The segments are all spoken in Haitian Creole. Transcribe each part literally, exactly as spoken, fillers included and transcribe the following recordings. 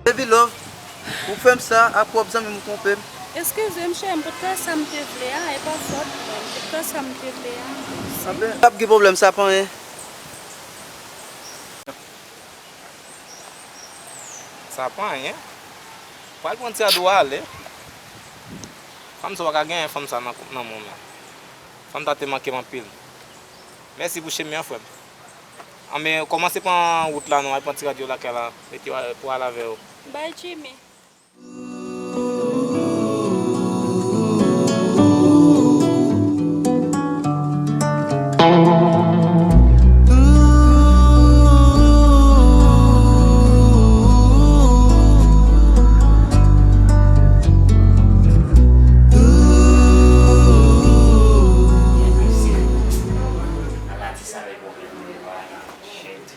Baby love, ou fè m sa ak pwòp zanmi m ou twonpe m. Eskize m cheri, m pot fè sa m te vle a, e pa fòt mwen, m pot fè sa m te vle a. Anben, p ap gen pwoblèm, sa pa anyen. Sa pa anyen. Pral pran ti rad ou ale. Fanm sa w pa ka genyen fanm sa nan, nan men w menm. Fanm sa te manke m anpil. Mèsi pou chemen an, frè m. Anben, kòmanse pran wout la, nou al pran ti rad yo lakay la, mete yo pou al avè yo. Bay Jimmy. Ala ti sale pwoblèm mwen yo a, shit.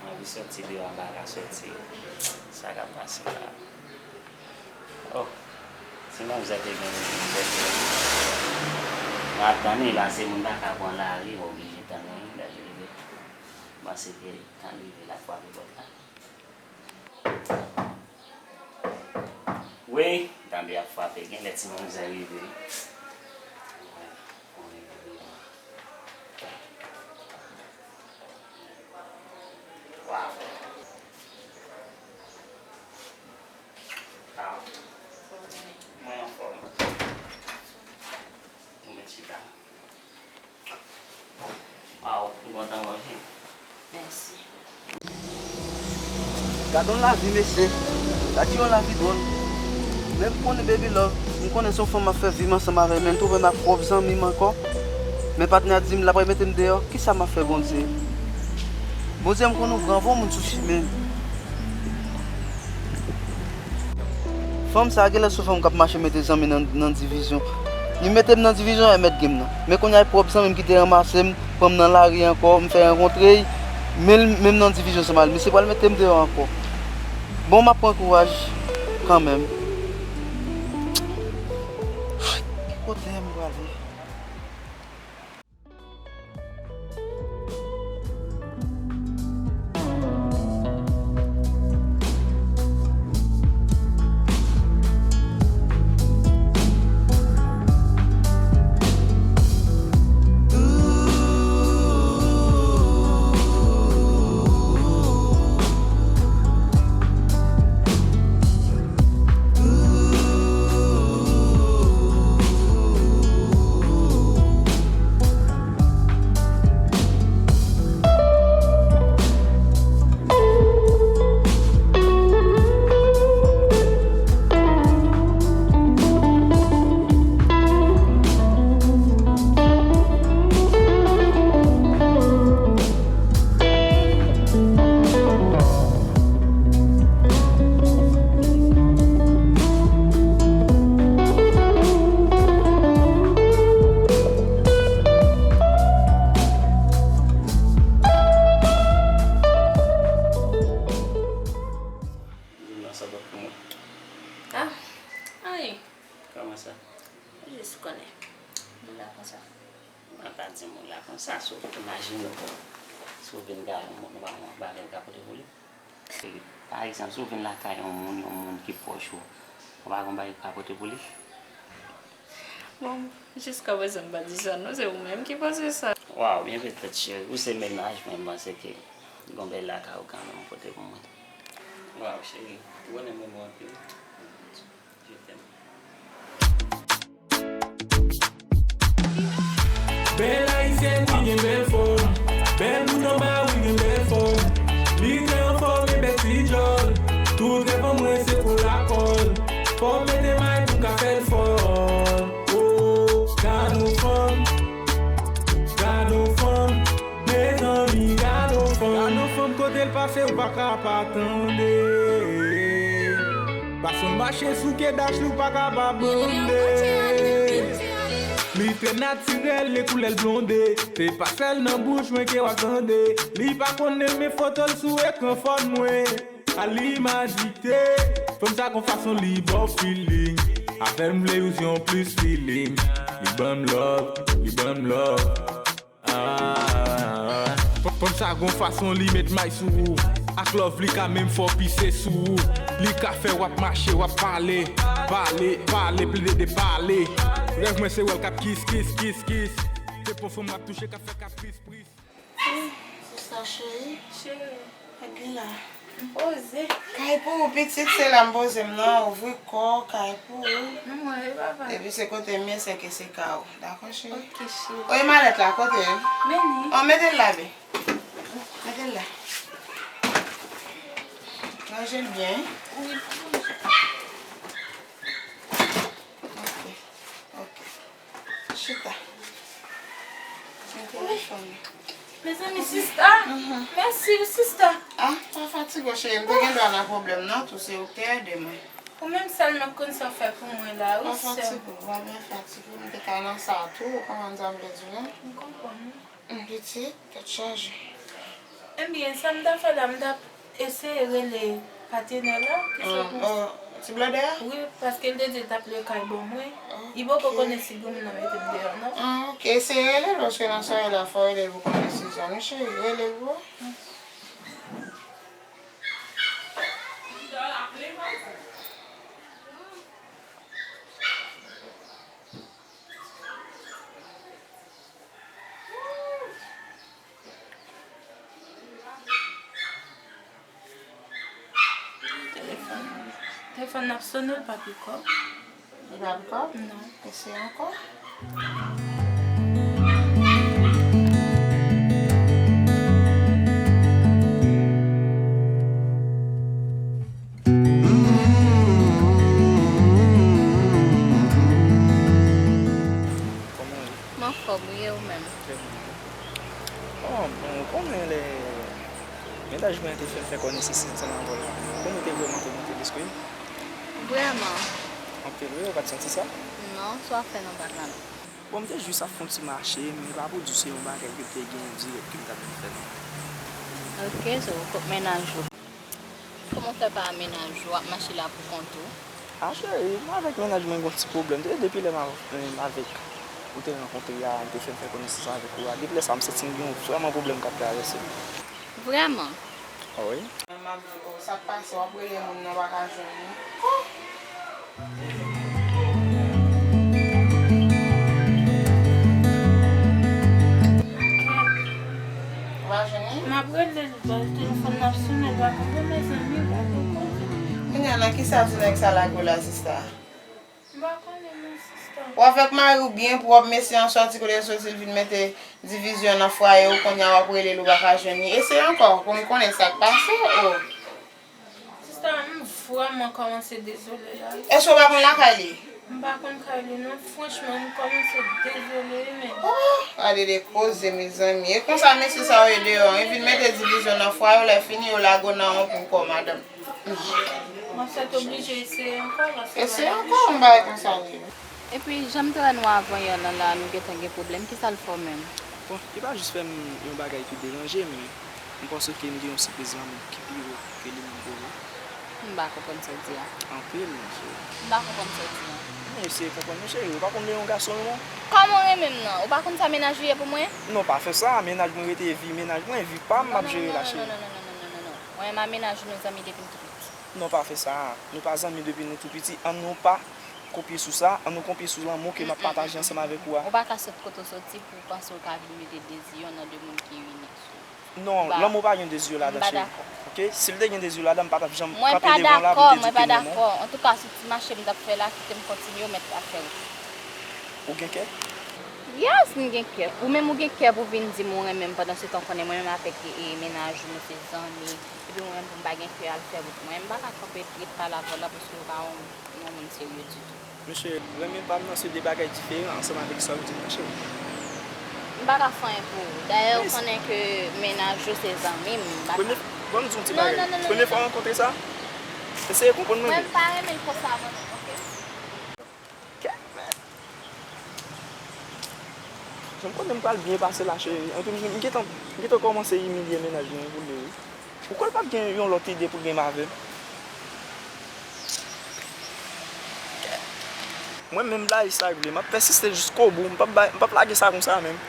Mwen anvi sòti deyò, m pa ka sòti. Sa k ap pase la? Oh, ti manzè te gen mizè. M ap tann li la, se moun pa ka pran lari, m oblije tann li, lè l rive. M panse ke tan l rive l ap frape pòt la. Wi, tande y ap frape, gen lè ti manzè rive. Waw. Waw. Mwen anfòm. Ou mèt chita. Waw, m kontan wè w wi. Mèsi. Gad yon lavi, mesye. Gad yon lavi dròl. Men m konnen, baby love, m konnen se yon fanm m ap fè viv ansanm avè l, men l twonpe m ak pwòp zanmi m ankò. Men patnè a di m l ap mete m deyò. Kisa m ap fè, Bondye? Bondye, m konnen w gran, voye yon moun sou chimen m. Fanm sa a genlè se yon fanm k ap mache mete zanmi nan, nan divizyon. Li mete m nan divizyon, e mèt gen m nan. Men kounye a, e pwòp zanmi m ki te ranmase m, pran m nan lari ankò, m fè rankontre l, men l, men m nan divizyon ansanm ak li. Misye pral mete m deyò ankò. Bon, m ap pran kouraj kanmenm. Ki kote m prale? Di m nan sa bòt pou mwen. Ah, anyen. Kòman sa? Jis konnen. Li la konsa. Mwen pa di moun la konsa, si w imajine w, si w vin gade yon moun, ou pa, ou pa gen ka pote pou li. Pa egzanp, si w vin lakay yon moun, yon moun ki pwòch ou, ou pa gen bagay pou ka pote pou li? Bon, jiskaprezan m pa di sa non, se ou menm ki panse sa. Waw, byen petèt cheri, ou se mennaj mwen, m panse ke gon bèl lakay ou kanmenm ou pote pou mwen. Waw, cheri, ou konnen m renmen w anpil. Je t'aime. Bèl ayisyèn ki gen bèl fòm, bèl bout anba wi gen bèl fòm. Li trè anfòm e bèl ti djòl. Tout rèv an mwen se kou lakòl. Fò m mete may pou m ka fè l fò. Oh, gad yon fanm. Gad on fanm, mezanmi, gad on fanm. Gad on fanm kote l pase, ou pa ka pa tande. Fason l mache sou kedach li, ou pa ka pa bande. Li trè natirèl, e koulè l blonde. Se pa sèl nan bouch mwen ke w ap tande. Li pa konn renmen foto l sou ekran fòn mwen. A li m adikte. Fanm sa gon fason li ba w feeling. Afè l m vle ou se yon plis feeling. Li ban m love, li ban m love. Ah. Fanm sa gon fason li met may sou ou. Ak love li ka menm fè w pise sou ou. Li ka fè w ap mache, w ap pale, pale, pale, plede de pale. Rèv mwen se wè l k ap kis, kis, kis, kis. Se pou fanm w ap touche k ap fè kapris, pris. Sista cheri. Cheri. Ebyen la. M poze. Kay pou ou pitit, se la m poze m nan, ouvri kò w, kay pou ou. Non, mwen, e papa. Epi se kote m ye, sèke se ka ou. Dakò, cheri? Ok, cheri. Oye, malèt la, kote l? Men li. Oh, mete l la, be. Mete l la. Ranje l byen, wi. Wi. Ok. Ok. Chita. Men telefòn nan. Mezanmi, sista. Mhm. Mèsi, wi, sista. Ah, pa fatige w, cheri. M te gen dwa nan pwoblèm nan tou, se ou k te ede mwen. Ou menm sèl m ap konn sa w fè pou mwen la, wi, sè. Pa fatige w, pa byen fatige w. M te ka nan sa tou, ou konprann sa m vle di w la? M konprann, wi. M pitit, tèt chaje. Ebyen, sa m ta fè la, m ta eseye rele patenè la, ki se... Ah, oh, ti blòdè a? Wi, paske l te di l t ap lwe kay bò mwen. Li poko konnen si granmoun nan mete m deyò, non. Ah, ok. Eseye rele l, paske nan sa w ye la, fò w rele l pou konnen si zanmi cheri, rele l pou. Telefòn. Telefòn nan ap sone, l pa pikòp. Li pa pikòp? Non. Eseye ankò. Kòman w ye? M anfòm, wi, e ou menm? Trè byen. Bon, bon, ou konnen lè mennaj mwen te fè m fè konesans ansanm avè w la, konnen te vrèman te monte lespri m. Vrèman? Anpil, wi, ou pa t santi sa? Non, sa w ap fè nan bak la, non. Bon, m te jis ap fè yon ti mache, men pa pou di se yon bagay ke m te gen dirèk ke m t ap vin fè, non. Ok, so, kot mennaj ou? Kòman w fè pa mennaj ou, w ap mache la pou kont ou? Ah, cheri, mwen avèk mennaj mwen gen yon ti pwoblèm. Se depi lè m av-, m avèk ou te rankontre a, ou te fè m fè konesans avèk ou a. Depi lè sa a, m santi m gen yon vrèman pwoblèm k ap travèse m. Vrèman? Wi. M ap di, oh, sa k pase, w ap rele moun nan, w pa ka jwenn li. Oh! Ou pa jwenn li? M ap rele l, baz, telefòn nan ap sonnen, l pa konn mezanmi, l pa konn koze. Kounye a, nan kisa ti nèg sa lage w la, sista? M pa konnen non, sista. Ou avèk mari w byen pwòp, mesye an sòti kote l sòti, l vin mete divizyon nan fwaye w, kounye a w ap rele l, ou pa ka jwenn li. Eseye ankò, pou m konnen sa k pase, oh. Sista, m vrèman kòmanse dezole la, wi. Èske w pa konn lakay li? M pa konn kay li, non. Franchman, m kòmanse dezole, wi, men. Oh, gade de koze, mezanmi. E konsa, mesye sa yo ye deyò, wi. Vin mete divizyon nan fwaye w, lè fini, yo lage w nan wont pou kò, madanm. M ap sèt oblije eseye ankò, paske... Eseye ankò, yon bagay konsa, wi. Epi, jan m te wè nou avan yè lan la, nou gentan gen pwoblèm. Kisa l fè w menm? Bon, li pa jis fè m yon bagay ki deranje m, men m panse ke m gen yon sipriz lanmou ki pi wo ke li menm pou mwen. M pa konprann sa w di a. Anpil, monchè. M pa konprann sa w di a. Men eseye konprann mwen, cheri. Ou pa konn m renmen yon gason, non? Kòman w renmen m nan? Ou pa konn sa mennaj ou ye pou mwen? Non, pa fè sa. Mennaj mwen rete vi mennaj mwen, vi pa m, m ap jere la, cheri. Non, non, non, non, non, non, non, non, non. Mwen menm a mennaj ou, nou zanmi depi n tou piti. Non, pa fè sa. Nou pa zanmi depi nou tou piti. Ann nou pa konpye sou sa, ann nou konpye sou lanmou ke m ap pataje ansanm avèk ou a. Ou pa ka sot kote w soti pou w panse w ka vin mete dezi nan de moun ki inik sou ou. Non, lanmou pa gen dezi ladan, cheri. M pa dakò. Ok? Si l te gen dezi ladan, m pa t ap janm kanpe devan w la pou m te di ke non, non. Mwen pa dakò, mwen pa dakò. Antouka, sou ti mache m t ap fè la, kite m kontinye, ou mèt afè w. Ou gen kè? Yes, m gen kè. Ou menm ou gen kè pou vin di m ou renmen m, pandan se tan w konnen mwen menm avèk, e, mennaj ou, nou se zanmi. Epi mwen menm pou m pa gen kè al fè wout mwen, m pa ka kanpe ret pale avè w la paske ou pa yon, yon moun serye ditou. Mesye, renmen pa m nan se de bagay diferan ansanm avèk sa w di m nan, cheri. M pa ka fè anyen pou ou. Dayè, ou konnen ke mennaj ou se zanmi m, m pa ka. Premye, ban m di yon ti bagay. Non, non, non, non, non. Premye fwa w rankontre sa? Eseye konprann mwen byen. Mwen, m pa renmen l konsa, mwen menm, oke? Kèt, men. Jan m konnen m pral byen pase la, cheri. Anpil, m gentan, m gentan kòmanse imilye mennaj mwen pou li, wi. Ou kwè l p ap gen yon lòt ide pou l gen avè m? Mwen menm, m lage sa regle. M ap pèsiste jiskobou. M p ap bay, m p ap lage sa konsa menm.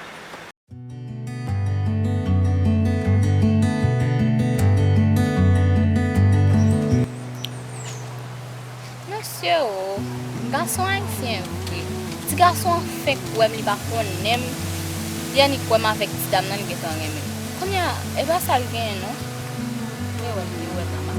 Mesye o, gason ayisyen vre. Ti gason an fenk wè m, li pa konnen m. Li annik wè m avèk ti dam nan, li gentan renmen m. Kounye a, e pa sa l genyen non. Men wè m, li wè m nan ma.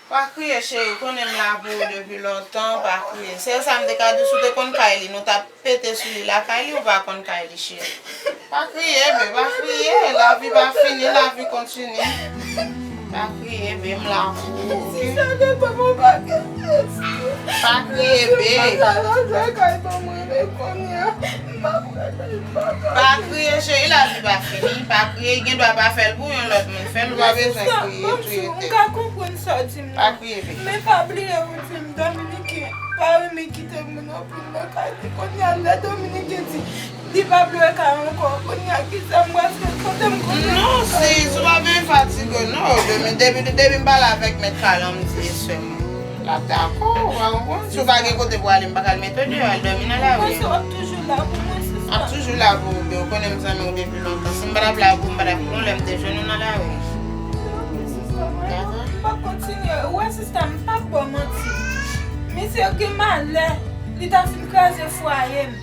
Pa kriye, cheri, ou konnen m la pou ou depi lontan, pa kriye. Sèl sa m te ka di w, si w te konn kay li, nou t ap pete sou li lakay li, ou pa konn kay li, cheri. Pa kriye, bebe, pa kriye. Lavi pa fini, lavi kontinye. Pa kriye, bebe, m la pou ou, oke? Pa kriye, bebe. Pa kriye, cheri, lavi pa fini. Pa kriye, gen dwa pa fè l pou yon lòt moun fè l, ou pa bezwen kriye, tou ete. M ka konprann sa w di m nan. Pa kriye, bebe. Men pa bliye, ou di m Dominiken pa renmen kite moun anpil nan kay li. Kounye a, lè Dominiken di li pa vle kay ankò, kounye a, kisa m pral fè? Kote m konnen? Non, sis, ou pa bezwen fatige, non. Depi, depi, depi m pale avèk mèt kay la, m di, sè m, l ap dakò, ou pa konprann? Si w pa gen kote pou ale, m pa ka al mete w deyò, al dòmi nan lari. Ou panse w ap toujou la pou mwen, sista? M ap toujou la pou ou, bebe, ou konnen m zanmi w depi lontan. Si m pa t ap la pou ou, m pa t ap gen yon lè m te jwenn ou nan lari. Dakò? M p ap kontinye. Ou wè, sista, m p ap ba w manti. Misye gen malè. Li ta fin kraze fwaye m.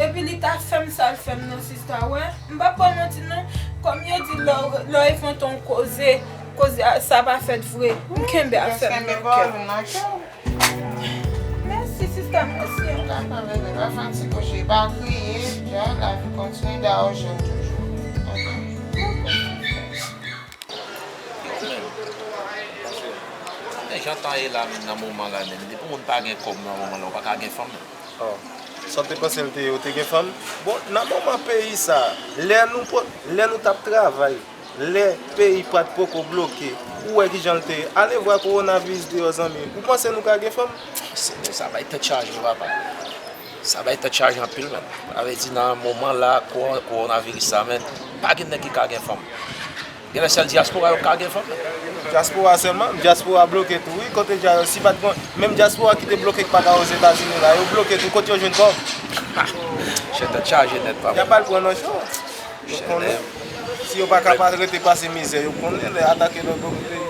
Epi li ta fè m sa l fè m nan, sista. Ou wè? M p ap ba w manti non. Kòm yo di, lè w, lè w enfante yon koze, koze a, sa pa fèt vre. M kenbe afè m nan kè. Mèsi, sista, mèsi. Dakò, bebe, pa fatige, cheri, pa kriye, dja, lavi kontinye, dayè w jèn toujou. Oke. Yo menm, paske, men jan tan ye la menm nan moman la menm, depi moun pa gen kòb nan moman la, ou pa ka gen fanm menm. Oh. Sa w te panse l te ye, ou te gen fanm? Bon, nan moman peyi sa, lè nou po-, lè nou t ap travay, lè peyi pa t poko bloke, ou wè kijan l te ye. Ale vwa kowonaviris deyò, zanmi. Ou panse nou ka gen fanm? Senyè, sa bay tèt chaje, papa. Sa bay tèt chaje anpil, menm. Sa vle di, nan moman la, kowo-, kowonaviris sa, menm, pa gen nèg ki ka gen fanm. Genlè sèl dyaspora yo ka gen fanm, menm. Dyaspora sèlman? Dyaspora bloke tou, wi. Kote dya-, si pa t gen, menm dyaspora ki te bloke, ki pa ka Ozetazini la, yo bloke tou. Kote yo jwenn kòb? Chè, tèt chaje nèt, papa. Y ap al pran nan cho. Yo konnen, si yo pa ka pa rete pase mizè, yo konnen lè atake lòt bò kote yo.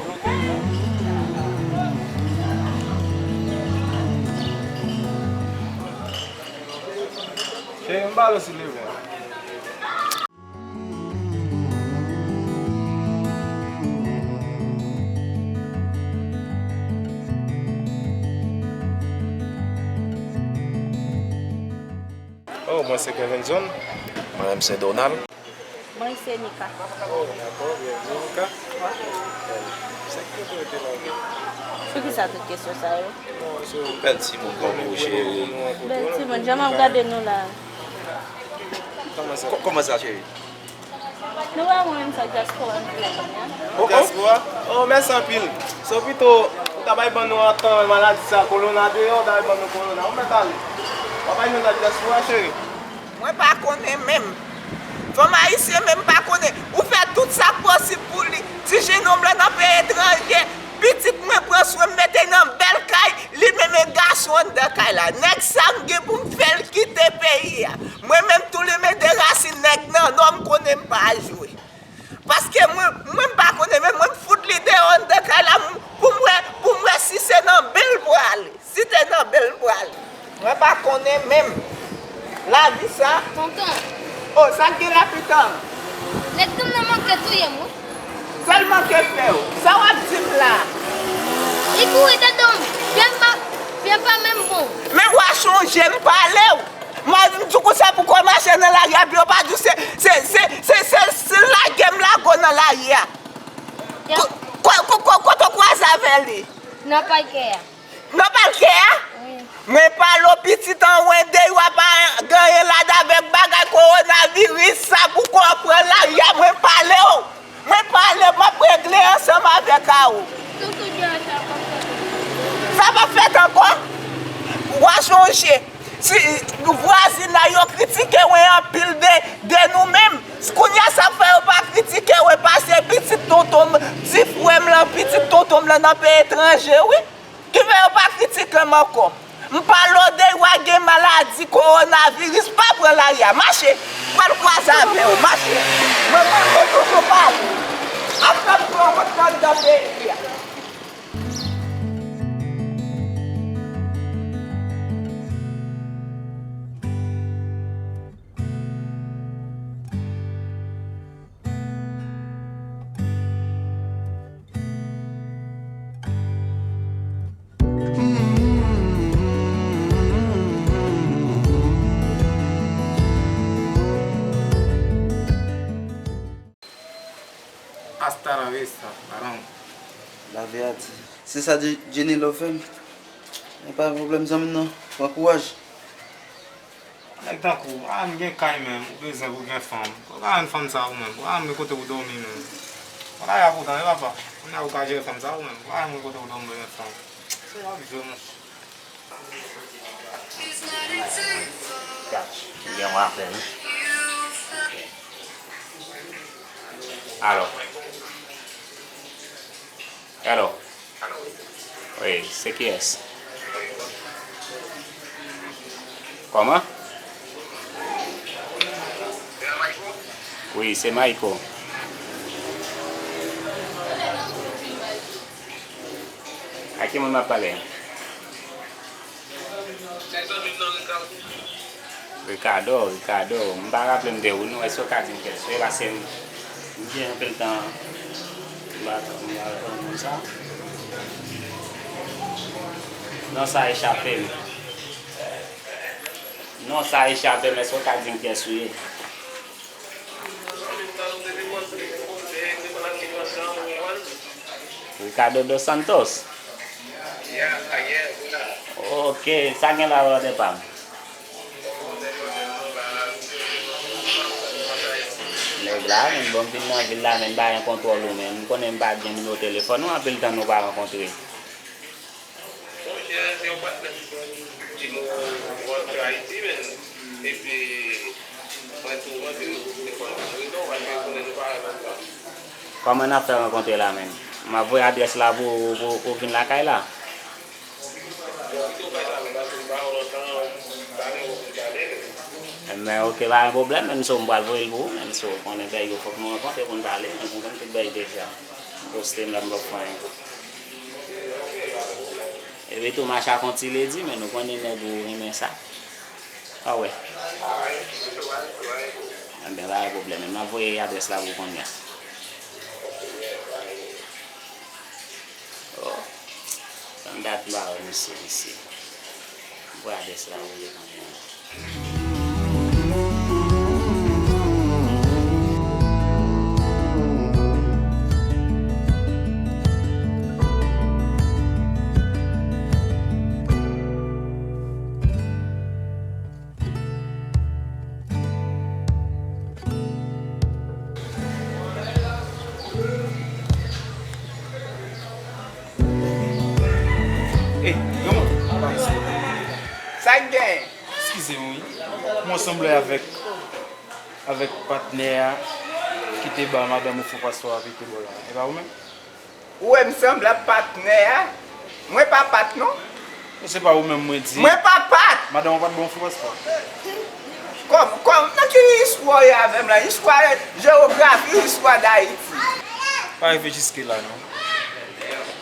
Cheri, m ba l osi leve. Oh, mwen se Kenvenson. Mwen menm se Donald. Mwen se Nika. Oh, dakò, byenvni, Nika. Wi. Se ki kote w rete la? Sou ki sa tout kesyon sa yo? Non, se... Bèl timoun kòm ou, cheri. Bèl timoun, jan m ap gade nou la. Kòman sa? Kò-, kòman sa, cheri? Nou wè mwen menm sa dyaspora nou vle konnen. Oh, oh. Dyaspora? Oh, mèsi anpil. So pito, ou ta bay ban nou atan maladi sa, kolona deyò, ou ta bay ban nou kolona. Ou mèt ale. W ap bay nou sa dyaspora, cheri. Mwen pa konnen menm. Fanm ayisyen menm pa konnen. Ou fè tout sa k posib pou li. Ti jennonm lan nan peyi etranje. Pitit mwen pran swen m mete nan bèl kay. Li menm e gason anndan kay la. Nèg sa m gen pou m fè l kite peyi a. Mwen menm tou li men de rasin nèg nan nò m konnen m pa jwe. Paske mwen, mwen m pa konnen, men mwen m fout li deyò anndan kay la m, pou m wè, pou m wè si se nan ben l pwale. Si te nan ben l pwale. Mwen pa konnen menm. Lavi sa. Tonton. Oh, sa k gen la pitan? Nèg gang nan manke touye m, wi. Sa l manke fè w? Sa w ap di m la? Li kouri dedan m. Pye m pa, pye m pa menm bon. Men w a chonje m pale w. Mwen m di w konsa pou kò mache nan lari a, epi yo pa di w se, se, se, se, se, se lage m lage w nan lari a. Ko-, ko-, ko-, kote w kwaze avè li? Nan pakè a. Nan pakè a? Wi. Mwen pale w pitit an wen dey w ap gen anyen lad avèk bagay kowonaviris sa pou kò w pran lari a, mwen pale w. Mwen pale, m ap regle ansanm avèk a ou. Sa p ap fèt ankò? W a chonje, si vwazinay yo kritike w anpil de, de nou menm, kounye a sa k fè yo pa kritike w pase pitit tonton m, ti frè m lan, pitit tonton m lan nan peyi etranje, wi. Ki fè yo pa kritike m ankò. M pale w de w a gen maladi kowonaviris, pa pran lari a. Mache, pral kwaze avè w, mache. Mwen pa konn kote w pale. Ap fè m pran wont nan anndan peyi a. Hasta la vista, varón. La vida. Se sa Jenny Love fè m. E pa pwoblèm zanmi m non. Pran kouraj. Nèg tankou w, a, m gen kay menm, ou bezwen pou gen fanm. Ou pa jwenn fanm sa ou menm. Ou pa jwenn kote pou dòmi menm. Ou la ya poutan, wi papa. Kounye a ou ka jere fanm sa ou menm. Ou pa jwenn kote pou dòmi pou jwenn fanm. Se w ap jwe, monchè. Gad, m gen yon apèl, wi. Ok. Alo. Alo. Wi, se kiyès? Kòman? Wi, se Mayko. A ki moun m ap pale? Ricardo, Ricardo, m pa raple m de ou non, èske w ka di m kiyès ou ye? Paske m, m gen anpil tan m pa, m pa rekonèt moun sa. Non sa echape m. Non sa echape m, èske w ka di m kiyès ou ye? Ricardo dos Santos? Ok, sa gen la brother pa m? Nèg la, men bon, m vin nan vil la, men m pa gen kontwòl ou, men m konnen m pa gen nimewo telefòn ou, anpil tan nou pa rankontre. Monchè, se yon patnè m ki di nou rantre Ayiti, men, epi mwen tou rantre, se fò nou jwenn rezo, paske konnen nou pa wè lontan. Kòman n ap fè rankontre la menm? M ap voye adrès la pou, pou, pou w vin lakay la. Bon, kite w fè sa, men, paske m pa wè w lontan, m pa gen wè pou m pale, men. Enben, ok, pa gen pwoblèm, men so m pral voye l pou ou, men so w konnen bèy yo fòk nou rankontre pou n pale, nou konprann tout bèy deja. M poste m la, m p ap fè anyen. Epi tou, mache ak yon ti ledi, men nou konnen nèg ou renmen sa. Pa wè? Enben, pa gen pwoblèm. M ap voye adrès la pou w kounye a. Oh, fè m dat m pa wè misye, misye. M voye adrès la pou li kounye a. Ey, yon moun pa isit. Sa k genyen? Eskize m wi. Mwen sanble avèk, avèk patnè a ki te ba madanm ou fo paspò a pete bò la. E pa ou menm? Ou wè m sanble ak patnè a? Mwen pa pat non. Non, se pa ou menm mwen di. Mwen pa pat. Madanm ou pa t ba w fo paspò? Kòm, kòm, nan ki istwa w ye avè m la? Istwa jewografi, istwa Dayiti? Pa rive jiske la non.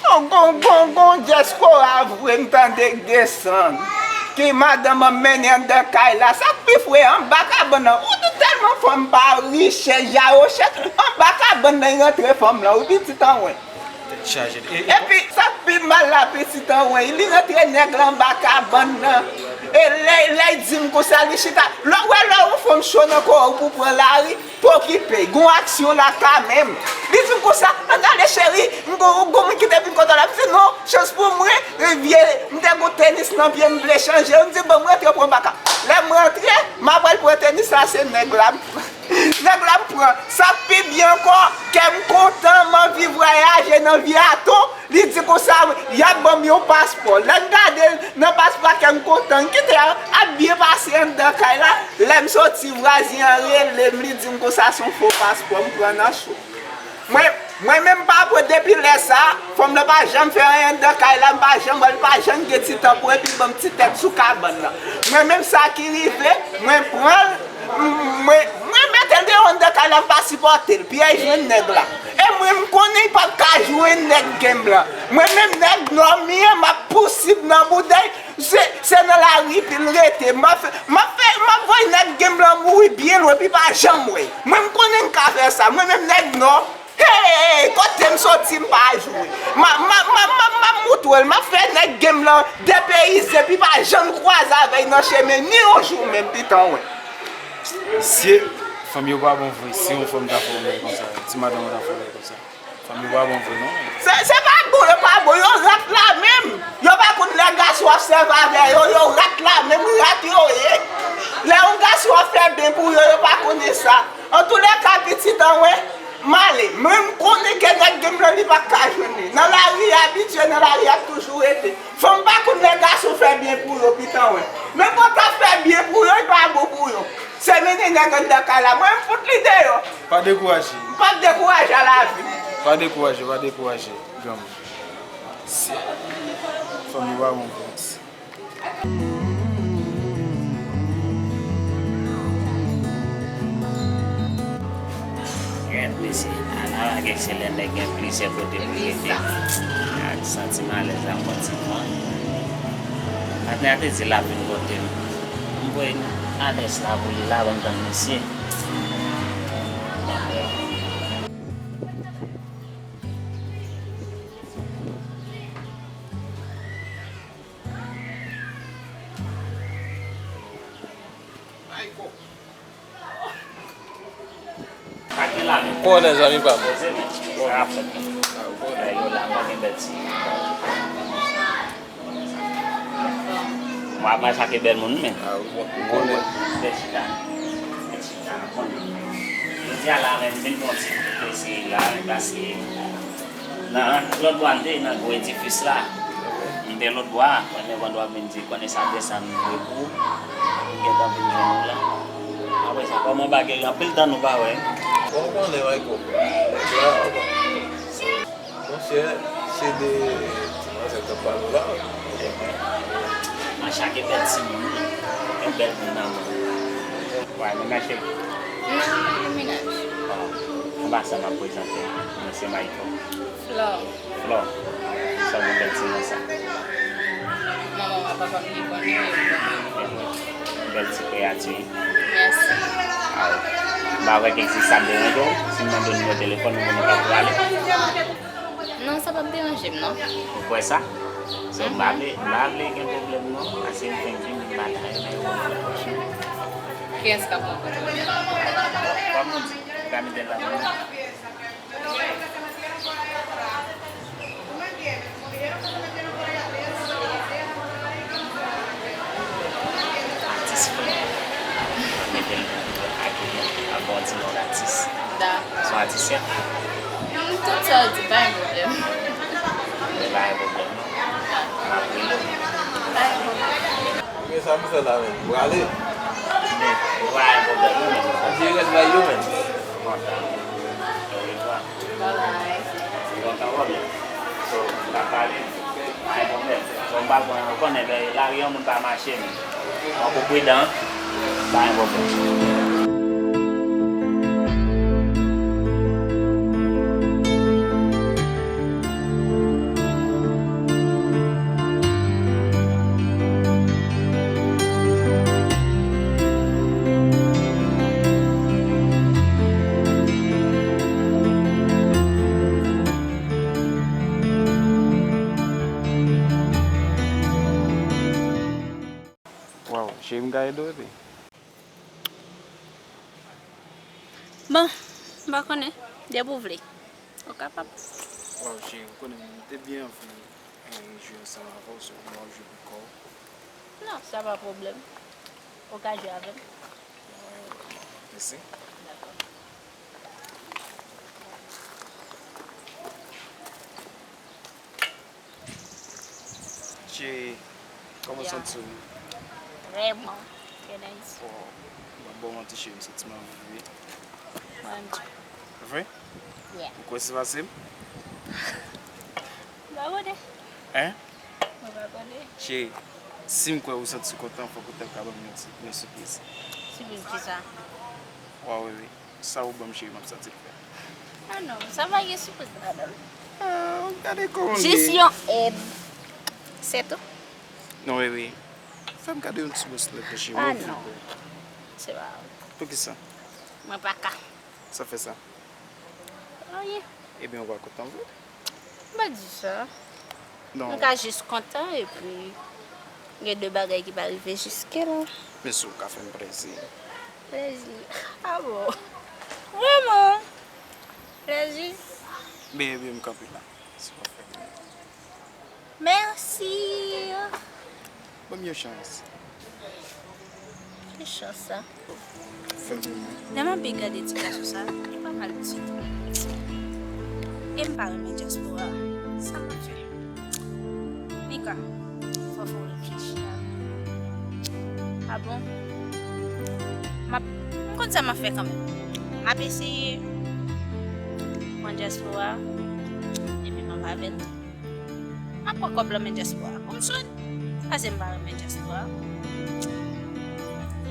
Gon, gon, gon, gon dyaspora vre m tande k desann. Ki madanm an mennen anndan kay la. Sa k pi fre, anba kabann nan. Ou di tèlman fanm pa richès, ja wochèt. Anba kabann nan y rantre fanm lan. Ou pitit an wen. Tèt chaje. E, e, epi, sa k pi mal la, pitit an, wè, li rantre nèg la anba kabann nan. E lè, lè l di m konsa, li chita. Lè w wè lè yon fanm cho nan kò w pou pran lari, pa okipe, gon aksyon la kanmenm. Li di m konsa, ann ale cheri, m gon, gon moun ki te vin kote w la. M di non, chans pou mwen, e, vye, m te gon tenis nan pye m, m vle chanje. M di bon, m rantre pran baka. Lè m rantre, m apral pran tenis la, se nèg la. Nèg la m pran. Sa k pi byen ankò, kè m kontan, m anvi vwayaje nan vye ato. Li di konsa, y ap ban m yon paspò. Lè n gade nan paspò a, kè m kontan. N kite a, ap byen pase anndan kay la. Lè m soti, vwazen an rele m, li di m konsa se yon fo paspò, m pran nan cho. Mwen, mwen menm pa pran depi lè sa, fanm nan pa janm fè anyen anndan kay la, m pa janm wè l, pa janm gen ti tan pou epi ban m ti tèt sou kabann nan. Mwen menm sa ki rive, mwen pran l, Mwen, mwen mete l deyò anndan kay la, m pa sipòte l. Pyè jwenn nèg la. E mwen, m konnen l p ap ka jwenn nèg gen blan. Mwen menm, nèg nò m ye, m ap pousib nan boudèy. Se, se nan lari pou l rete. M ap fè, m ap fè, m ap voye nèg gen blan mouri byen lwen, pou l pa janm wè. Mwen, m konnen m ka fè sa. Mwen menm, nèg nò, Hey, kote m soti, m pa jwe. M a, m a, m a, m a, m a moutre l, m ap fè nèg gen m lan depeyize, epi pa janm kwaze avè l nan chemen, ni yon jou menm, pitan wè. Mesye, fanm yo pa bon vre. Si yon fanm ta fè w bagay konsa, ti madanm ou ta fè w bagay konsa, fanm yo pa bon vre, non. Se, se pa bon, yo pa bon, yo rat la menm. Yo pa konn lè gason ap sèvi avè yo, yo rat la menm, rat yo ye. Lè yon gason ap fè byen pou yo, yo pa konnen sa. Antoulèka, pitit an, wè, m ale. Mwen, m konnen ke nèg gen m lan, li p ap ka jwenn li. Nan lari, abitye nan lari, ap toujou rete. Fanm pa konn lè gason fè byen pou yo, pitan, wè. Men pou w ta fè byen pou yo, li pa bon pou yo. Se mennen nèg anndan kay la. Mwen, m fout li deyò. Pa dekouraje. M p ap dekouraje a lavi. Pa dekouraje, pa dekouraje, granmoun. Se fanmi pa bon vre. Gèt, mesye, ala lage se lè nèg gen plizyè kote pou l rete. Ak santi malèz la, m konn ti pran. Patnè a te di l ap vin kote m. M voye adrès la pou li la, ban m tann misye. Konnen zanmi pa m. Sa ap fèt. Yo la, mwen gen bèl ti. Mwen ap mache ak bèl moun, men. Bèl chita. Bèl chita, konnen. Jodi a la, men, vin pran ti plezi la, men, paske nan lòt bò a, m te nan gwo edifis la. M te lòt bò a, konnen pandan w ap vin di, konnen sa, de sa, m dwe pou ou. M gentan vin jwenn ou la. Apre sa, kòman bagay yo? Anpil tan nou pa wè. Bon, konnen, Mayko. Monchè, se de ti manzè k ap pale w la. Mwen chak e bèl timoun, e bèl moun nan mwen. Wa, mennaj cheri? Non, mennaj. Bon, anba sa m ap prezante w. Mwen se Mayko. Flò. Flò. Sa bon bèl timoun sa. Manman m ak papa m ki konnen yo. Bèl ti kreyati. Mèsi. Aw. M pa kwè ke si sa ap deranje w, si m mande w nimewo telefòn ou, nou ka pale. Non, sa p ap deranje m, non. Ou kwè sa? So, m pa vle, m pa vle gen pwoblèm, non. Paske m fenk vini, m pa ta renmen yo pran prekosyon. Kiyès k ap pran prekosyon? Kòm nou di, m ka mete l la nan men. Atis fre. Mete l ak, ak bon ti non atis. Dakò. Se yon atis, sè? M, tout sa w di, pa gen pwoblèm. Men pa gen pwoblèm, non. M ap rele w. Pa gen pwoblèm. Ebyen, sa pou fè la menm? Ou prale? Men, ou pa gen pwoblèm, non, men. Ou di rèd bay yo menm. Kontan. Orevwa. Bye bye. Ou kontan, pwoblèm. So, n ap pale. Pa gen pwoblèm. So, m pa pran, ou konnen, lari an moun pa mache, men. Fòk ou pridan, pa gen pwoblèm. Cheri, m ka ede w epi. Bon, m pa konnen. Depi w vle. Ou kapab. Waw, cheri, ou konnen m te byen anvi, eh, jwe ansanm avè w, so m ap jwe pou kò w. Non, sa pa pwoblèm. Ou ka jwe avè m. Mèsi. Dakò. Cheri, kòman w santi w? Vrèman. Gen Ayiti. Oh, m ap ba w manti, cheri, m santi m anvi wi. Mwen menm tou. Vre? Yeah. Ou kwè se fasil? M pa konnen. Hein? Mwen pa konnen. Cheri, si m kwè ou santi w kontan, fòk ou ta ka ban m yon ti, yon sipriz. Sipriz kisa? Waw, wi, wi. Sa ou ban m, cheri, m ap santi l fè. Ah non, sa pa gen sipriz ladan l. Ah, gade kòman l Jis ye. Yon èd. Se tou? Non, wi, wi. Fè m gade yon ti bwès lèt, cheri. Ah Mwen non. okipe. Se pa. Poukisa? Mwen pa ka. Sa fè sa? Anyen. Ebyen, ou pa kontan vre? M pa di sa. Non. Mwen ka jis kontan epi gen de bagay ki pa rive jiske la. Men si w ka fè m plezi. Plezi. Ah bon? Vrèman? Plezi? Men, ebyen, m kanpe la. Si w pa fè m. Mèsi. Ban m yon chans. Ki chans sa? Fè m. Lè m ap gade ti gason sa, li pa mal ditou. E m pa renmen dyaspora. Sa m ap fè? Mika, fò fò w reflechi a. Ah bon? M ap, m konn sa m ap fè kanmenm. M ap eseye pran dyaspora, epi m ap avè l. M ap pran kòb lan men dyaspora pou m swen. Pase m pa renmen dyaspora.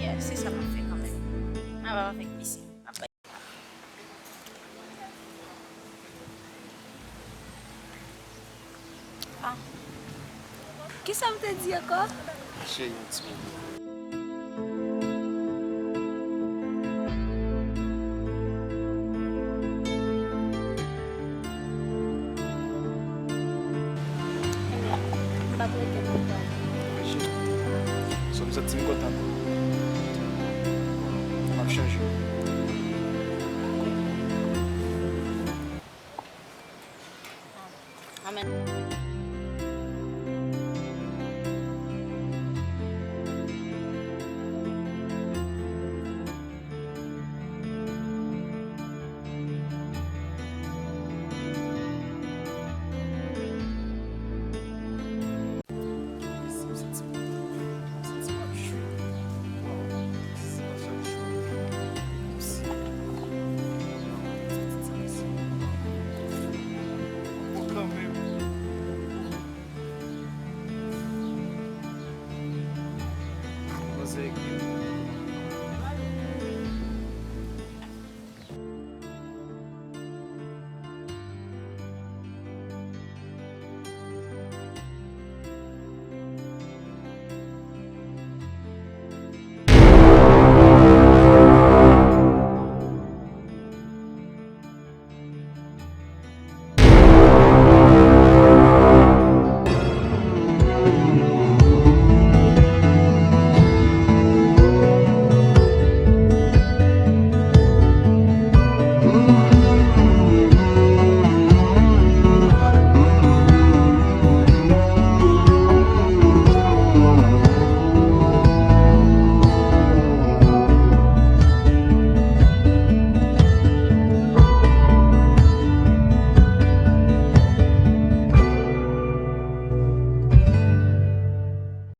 Yeah, se sa m ap fè kanmenm. M ap avèk mesye. M ap bay. Ah. Kisa m te di ankò? Cheri, yon ti moman. Ebyen, m p ap rete lontan. Wi, cheri. So, m santi m kontan. M ap chanje. Amèn.